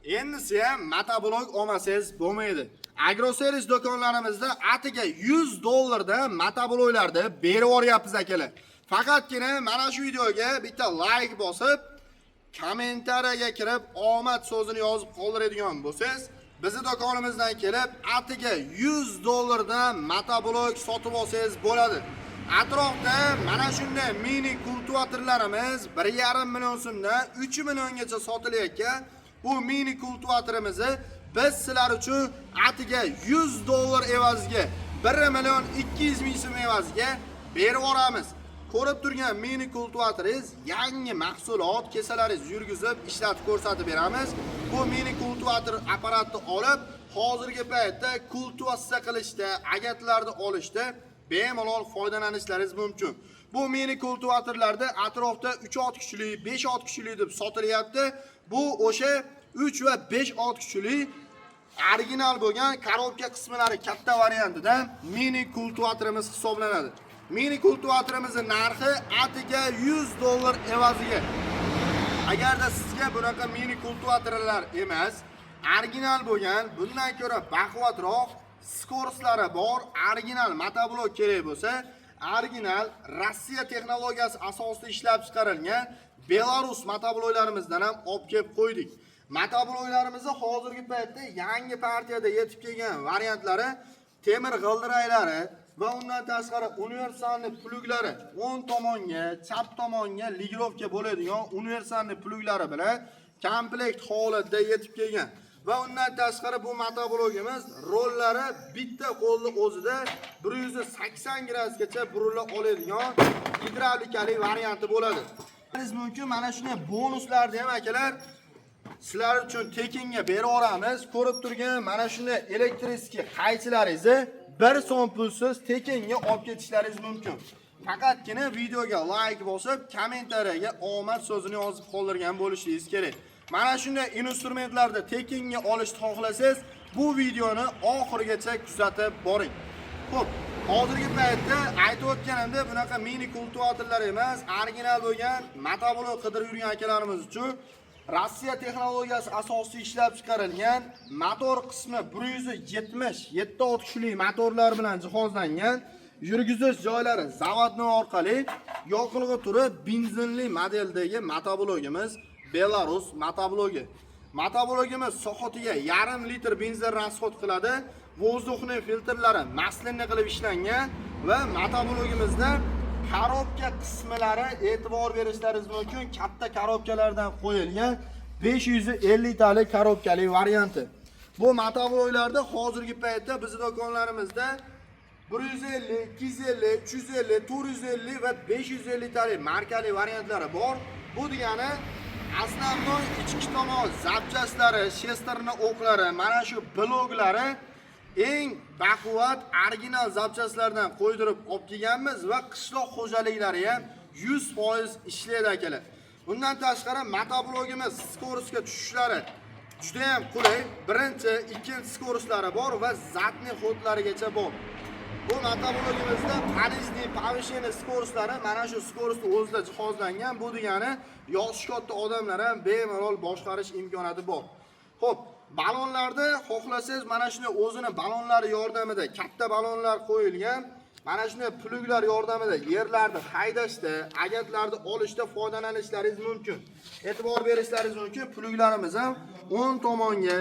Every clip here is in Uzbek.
Endisi ham motoblok olmasangiz bo'lmaydi. Agroservis do'konlarimizda atiga 100 dollardan motobloklarni berib yuboryapmiz, akalar. Faqatgina mana shu videoga bitta like bosib, kommentariyaga kirib omad so'zini yozib qoldiradigan bo'lsangiz, bizni do'konimizdan kelib atiga 100 dollardan motoblok sotib olsangiz bo'ladi. Atrofda mana shunday mini kultivatorlarimiz 1,5 million so'mdan 3 milliongacha sotilayotgan bu mini kultivatorimizni biz sizlar uchun atiga 100 dollar evaziga, 1 million 200 ming so'm evaziga berib yuboramiz. Ko'rib turgan mini kultivatoringiz yangi mahsulot, kesalaringiz yurgizib, ishlatib ko'rsatib beramiz. Bu mini kultivator apparatni olib, hozirgi paytda kultivatsiya qilishda, agatlarni olishda bemalol foydalanishlaringiz mumkin. Bu mini kultivatorlarda atrofda 3 ot kuchli, 5 ot kuchli deb sotilyapti. Bu o'sha 3 va 5 ot kuchli original bo'lgan korobka qismlari katta variantida mini kultivatorimiz hisoblanadi. Mini kultivatorimizning narxi atiga 100 dollar evaziga. Agarda sizga bunaqa mini kultivatorlar emas, original bo'lgan, bundan ko'ra baquvvatroq скорость lari bor, original motoblok kerak bo'lsa, original Rossiya texnologiyasi asosida ishlab chiqarilgan Belarus motobloklarimizdan ham olib kelib qo'ydik. Motobloklarimizni hozirgi paytda yangi partiyada yetib kelgan variantlari temir g'ildiraklari va undan tashqari универсальный плуг lari, o'ng tomonga, chap tomonga регулировка bo'ladigan универсальный плуг lari bilan komplekt holatda yetib kelgan. Va undan tashqari bu motoblokimiz rollari bitta qo'lni o'zida 180 gradusgacha burila oladigan gidravlikali varianti bo'ladi. Ko'rishingiz mumkin, mana shunday bonuslarni ham, akalar, sizlar uchun tekinga berib yuboramiz. Ko'rib turgan mana shunday электрический qaychilaringizni bir so'm pulsiz tekinga olib ketishlaringiz mumkin. Faqatgina videoga like bosib, kommentariyaga omad so'zini yozib qoldirgan bo'lishingiz kerak. Mana shunday instrumentlarni tekinga olishni xohlasangiz, bu videoni oxirigacha kuzatib boring. Xo'p, hozirgi paytda aytib o'tganimdek, bunaqa mini kultivatorlar emas, original bo'lgan motoblok qidirib yurgan akalarimiz uchun Rossiya texnologiyasi asosida ishlab chiqarilgan, motor qismi 177 ot kuchli motorlar bilan jihozlangan, yurgizish joylari заводной orqali yoqilg'i turi benzinli modeldagi motoblokimiz, Belarus motoblogi. Motoblokimiz soatiga yarim litr benzin расход qiladi. Воздухный filtrlari масляный qilib ishlangan va motoblokimizda korobka qismlari, e'tibor berishlaringiz mumkin, katta korobkalardan qo'yilgan 550 talik korobkali varianti. Bu motobloklarda hozirgi paytda bizni do'konlarimizda 150, 250, 350, 450 va 550 talik markali variantlari bor. Bu degani основной ichki tomon запчасть lari, шестерня o'qlari, mana shu bloklari eng baquvvat original запчасть lardan qo'ydirib olib kelganmiz va qishloq xo'jaliklari ham 100% ishlaydi, akalar. Undan tashqari motoblokimiz скорость ga tushishlari juda ham qulay. Birinchi, ikkinchi скорость lari bor va задний ход larigacha bor. Bu motoblokimizda понижение, повышение скорость lari mana shu скорость ni o'zida jihozlangan. Bu degani yoshi katta odamlar ham bemalol boshqarish imkoniyati bor. Xo'p, balonlarda xohlasangiz mana shunday o'zini balonlari yordamida, katta balonlar qo'yilgan. Mana shunday плуг lar yordamida yerlarni haydashda, agatlarni olishda foydalanishlaringiz mumkin. E'tibor berishlaringiz mumkin, плуг larimiz ham o'ng tomonga,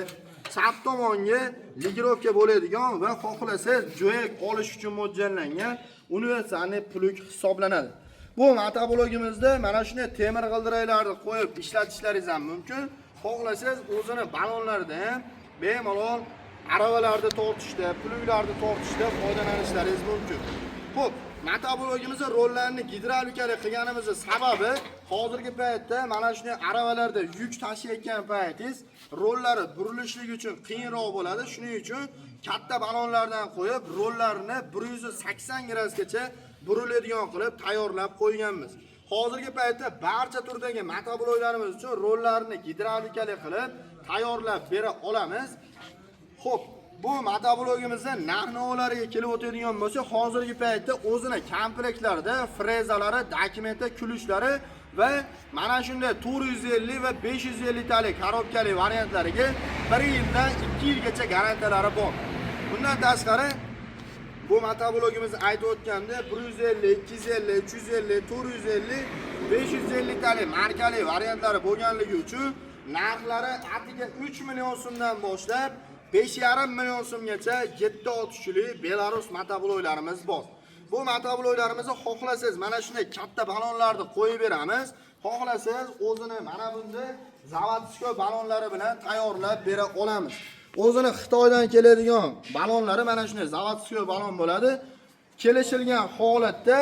chap tomonga регулировка bo'ladigan va xohlasangiz jo'yak olish uchun mo'ljallangan универсальный плуг hisoblanadi. Bu motoblokimizda mana shunday temir g'ildiraklarni qo'yib ishlatishlaringiz ham mumkin. Xohlasangiz o'zini balonlarida ham bemalol aravalarni tortishda, плуг larni tortishda foydalanishlaringiz mumkin. Xo'p, motoblokimizni rollarini gidravlikali qilganimizni sababi hozirgi paytda mana shunday aravalarda yuk tashiyotgan paytingiz rollari burilishligi uchun qiyinroq bo'ladi. Shuning uchun katta balonlardan qo'yib, rollarni 180 gradusgacha buriladigan qilib tayyorlab qo'yganmiz. Hozirgi paytda barcha turdagi motobloklarimiz uchun rollarni gidravlikali qilib tayyorlab bera olamiz. Xo'p, bu motoblokimizni narx-navolariga kelib o'tadigan bo'lsa, hozirgi paytda o'zini komplektlarida frezalari, dokumenti, ключ lari Va mana shunday 450 va 550 talik korobkali variantlariga 1 yildan 2 yilgacha garantiyalari bor. Bundan tashqari, bu motoblokimizni aytib o'tganda 150, 250, 350, 450, 550 talik markali variantlari bo'lganligi uchun narxlari atiga 3 million so'mdan boshlab 5,5 million so'mgacha 7 otishli Belarus motobloklarimiz bor. Bu motobloklarimizni xohlasangiz mana shunday katta balonlarni qo'yib beramiz. Xohlasangiz o'zini mana bunday заводской balonlari bilan tayyorlab bera olamiz. O'zini Xitoydan keladigan balonlari mana shunday заводской balon bo'ladi. Kelishilgan holatda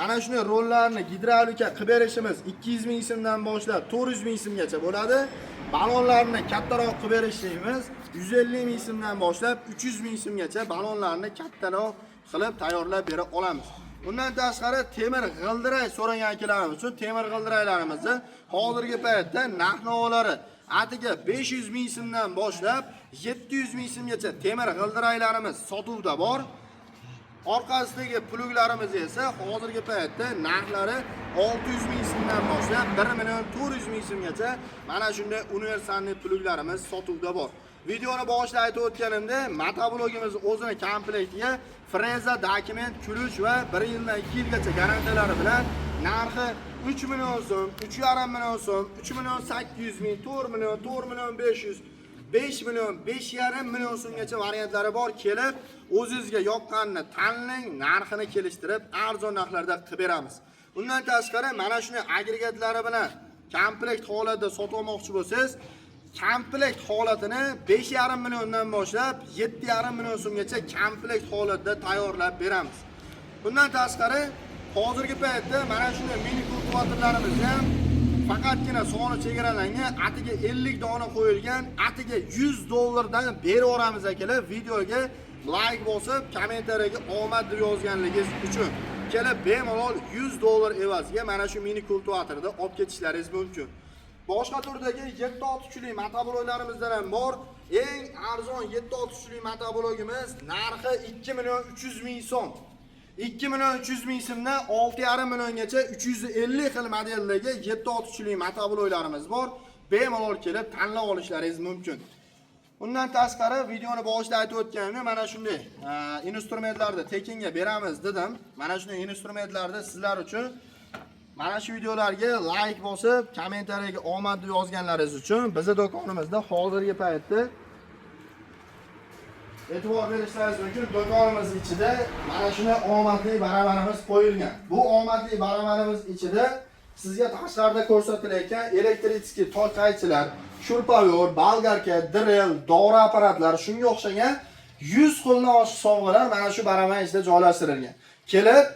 mana shunday rollarni gidravlika qilib berishimiz 200 ming so'mdan boshlab 400 ming so'mgacha bo'ladi. Balonlarni kattaroq qilib berishimiz 150 ming so'mdan boshlab 300 ming so'mgacha balonlarni kattaroq qilib tayyorlab bera olamiz. Undan tashqari, temir g'ildirak so'ragan akalarimiz uchun temir g'ildiraklarimizni hozirgi paytda narx-navolari atiga 500 ming so'mdan boshlab 700 ming so'mgacha temir g'ildiraklarimiz sotuvda bor. Orqasidagi pluglarimiz esa hozirgi paytda narxlari 600 ming so'mdan boshlab 1 million 400 ming so'mgacha mana shunday универсальный pluglarimiz sotuvda bor. Videoni boshida aytib o'tganimda, motoblogimiz o'zini komplektiga freza, dokument, ключ va 1 yildan 2 yilgacha garantiyalari bilan narxi 3 million so'm, 3,5 million so'm, 3 million 800 ming, 4 million, 4 million 500, 5 million, 5,5 million so'mgacha variantlari bor. Kelib, o'zingizga yoqqanini tanlang, narxini kelishtirib, arzon narxlarda qilib beramiz. Undan tashqari, mana shunday agregatlari bilan komplekt holatda sotib olmoqchi bo'lsangiz, komplekt holatini 5,5 milliondan boshlab 7,5 million so'mgacha komplekt holatda tayyorlab beramiz. Bundan tashqari, hozirgi paytda mana shunday mini kultivatorlarimiz ham faqatgina soni chegaralangan, atiga 50 dona qo'yilgan, atiga 100 dollardan berib yuboramiz, akalar. Videoga layk bosib, kommentariyaga omad deb yozganligingiz uchun kelib bemalol 100 dollar evaziga mana shu mini kultivatorni olib ketishlaringiz mumkin. Boshqa turdagi 7 kuchli motobloklarimizdan ham bor. Eng arzon 7 kuchli motoblokimiz narxi 2 million 300 ming so'm. 2 million 300 ming so'mdan 6,5 milliongacha 350 xil modeldagi 7 kuchli motobloklarimiz bor. Bemalol kelib tanlab olishlaringiz mumkin. Undan tashqari, videoni boshida aytib o'tganimdek, mana shunday instrumentlarni tekinga beramiz dedim. Mana shunday instrumentlarni sizlar uchun mana shu videolarga layk bosib, kommentariyaga omad deb yozganlaringiz uchun bizni do'konimizda hozirgi paytda e'tibor berishlaringiz mumkin. Do'konimiz ichida mana shunday omadli barabanimiz qo'yilgan. Bu omadli barabanimiz ichida sizga tashqarida ko'rsatilayotgan электрический tok qaychilar, шуруповёрт, bolgarka, drel, dori apparatlar, shunga o'xshagan 100 xildan oshiq sovg'alar mana shu baraban ichida joylashtirilgan. Kelib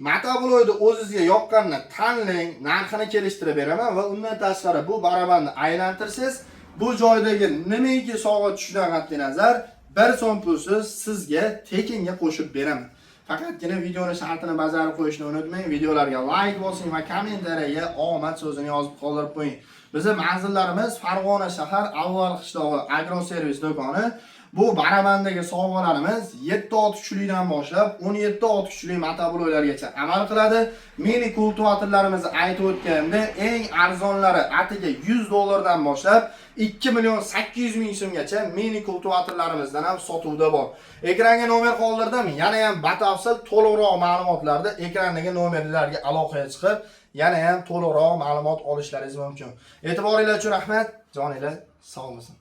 motoblokni o'zingizga yoqqanini tanlang, narxini kelishtirib beraman va undan tashqari bu barabanni aylantirsangiz, bu joydagi nimaiki sovg'a tushishidan qat'iy nazar, bir so'm pulsiz sizga tekinga qo'shib beraman. Faqatgina videoni shartini bajarib qo'yishni unutmang. Videolarga layk bosing va kommentariyaga omad so'zini yozib qoldirib qo'ying. Bizni manzillarimiz Farg'ona shahar, Avval qishlog'i, Agro Servis do'koni. Bu barabandagi sovg'alarimiz 7 ot kuchlidan boshlab 17 ot kuchli motobloklargacha amal qiladi. Mini kultivatorlarimizni aytib o'tganimda, eng arzonlari atiga 100 dollardan boshlab 2 million 800 ming so'mgacha mini kultivatorlarimizdan ham sotuvda bor. Ekranga nomer qoldirdim. Yana ham batafsil to'liqroq ma'lumotlarda ekrandagi nomerlarga aloqaga chiqib, yana ham to'liqroq ma'lumot olishlaringiz mumkin. E'tiboringlar uchun rahmat. Joninglar sog' bo'lsin.